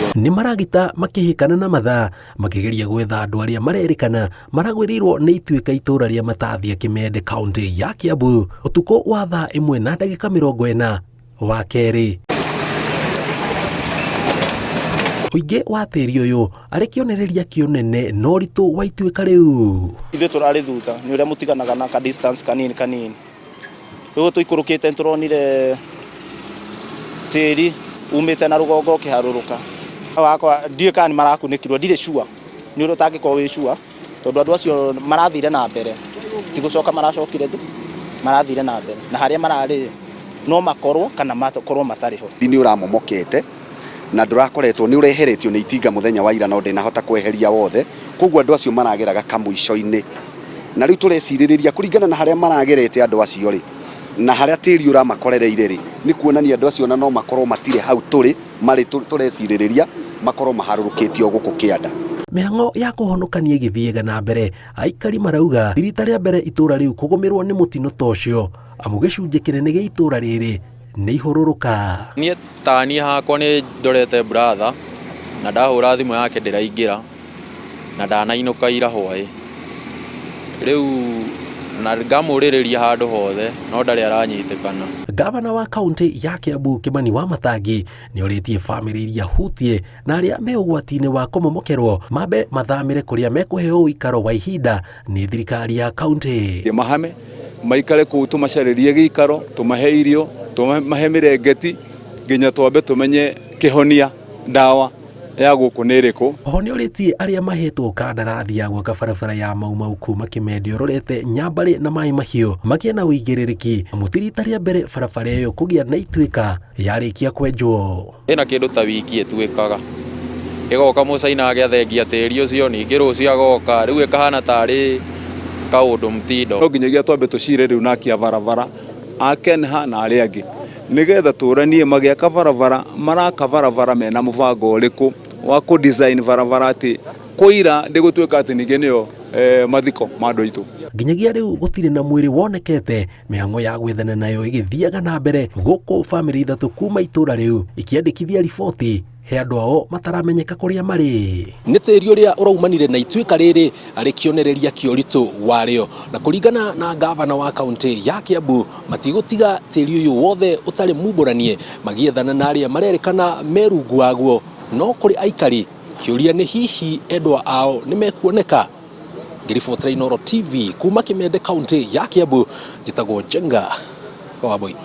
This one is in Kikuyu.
Nĩ maragita makĩhĩkana na mathaa makĩgeria gwetha andũ arĩa marerĩkana maragwĩrĩirwo nĩ ituĩka itũra rĩa Matathia Kĩmende kaunti ya Kiambu ũtukũ wa thaa 1 na ndagĩka 40 wa kerĩ. Ũingĩ wa tĩri ũyũ arĩ kĩonereria kĩonene na ũritũ wa ituĩka rĩu. Ithuĩ tũrarĩ thutha nĩ ũrĩa mũtiganaga na ka distance kanini kanini. Rĩu tũikũrũkĩte nĩ tũronire tĩri umĩte na rũgongo ũkĩharũrũka. Wakwa ndiũĩ kana nĩ marakunĩkirwo, ndirĩ sure, nĩ ũrĩa ũtangĩkorwo wĩ sure tondũ andũ acio marathire na mbere, ti gũcoka maracokire thutha, marathire na mbere na harĩa mararĩ no makorwo kana makorwo matarĩ ho. Nĩ ũramomokete na ndũrakoretwo nĩ ũreheretio nĩ itinga mũthenya wa ira no ndĩnahota kweheria wothe, koguo andũ acio marageraga kamũico-inĩ. Na rĩu tũrecirĩrĩria kũringana na harĩa maragerete andũ acio rĩ, na harĩa tĩri ũramakorereire rĩ, nĩ kuonania andũ acio ona no makorwo matirĩ hau tũrĩ marĩ tũrecirĩrĩria makorwo maharũrũkĩtio gũkũ kĩanda. Mĩhang'o ya kũhonokania ĩgĩthiaga na mbere, aikari marauga ti rita rĩa mbere itũra rĩu kũgũmĩrwo nĩ mũtino ta ũcio, amu gĩcunjĩ kĩnene gĩa itũra rĩrĩ nĩ ihũrũrũka. Niĩ ta niĩ hakwa nĩ ndorete brother na ndahũra thimũ yake ndĩraingĩra na ndanainũka ira hwaĩ. Rĩu na ngamũrĩrĩria handũ hothe no ndarĩ aranyitĩkana. Gavana wa kaunti ya Kiambu Kimani Wamatangi nĩ orĩtie bamĩrĩ iria hutie na arĩa me ũgwati-inĩ wa kũmomokerwo mambe mathamĩre kũrĩa mekũheo ũikaro wa ihinda nĩ thirikari ya kaunti. Mahame maikare kũu tũmacarĩrie gĩikaro, tũmahe irio, tũmahe mĩrengeti nginya twambe tũmenye kĩhonia ndawa ya gũkũ nĩ ĩrĩkũ. Oho nĩorĩtie arĩa mahetwo kandarathi ya gwaka barabara ya Mau Mau kuma Kĩmende ũrorete Nyambarĩ na Maĩ Mahiũ magĩe na ũigĩrĩrĩki amu ti rita rĩa mbere barabara ĩyo kũgĩa na ituĩka yarĩkia kwenjwo. Ĩna kĩndũ ta wiki ĩtuĩkaga, ĩgoka mũcaina agĩathengia tĩri ũcio, ningĩ rũciũ agoka, rĩu ĩkahana tarĩ kaũndũ mtindo. No nginyagia twambe tũcire rĩu na akia barabara a KENHA na arĩa angĩ nĩgetha tũranie magĩaka barabara maraka barabara mena mũbango ũrĩkũ wa kũ design barabara atĩ kũira ndĩgũtuĩka atĩ ningĩ nĩyo mathiko ma andũ aitũ. Nginyagia rĩu gũtirĩ na mwĩrĩ wonekete, mĩhang'o ya gwethana nayo ĩgĩthiaga na mbere gũkũ bamĩrĩ ithatũ kuma itũra rĩu ikĩandĩkithia riboti he andũ ao mataramenyeka kũrĩa marĩ. Nĩ tĩri ũrĩa ũraumanire na ituĩka rĩrĩ arĩ kĩonereria kĩa ũritũ warĩo, na kũringana na ngavana wa kaunti ya Kiambu matigũtiga tĩri ũyũ wothe ũtarĩ mumbũranie magĩethana na arĩa marerĩkana me rungu waguo. No kũrĩ aikari kĩũria nĩ hihi endwa ao nĩ mekuoneka? Ngĩribotera Inooro TV kuma Kĩmende kaunti ya Kiambu, njĩtagwo Njenga Wambui.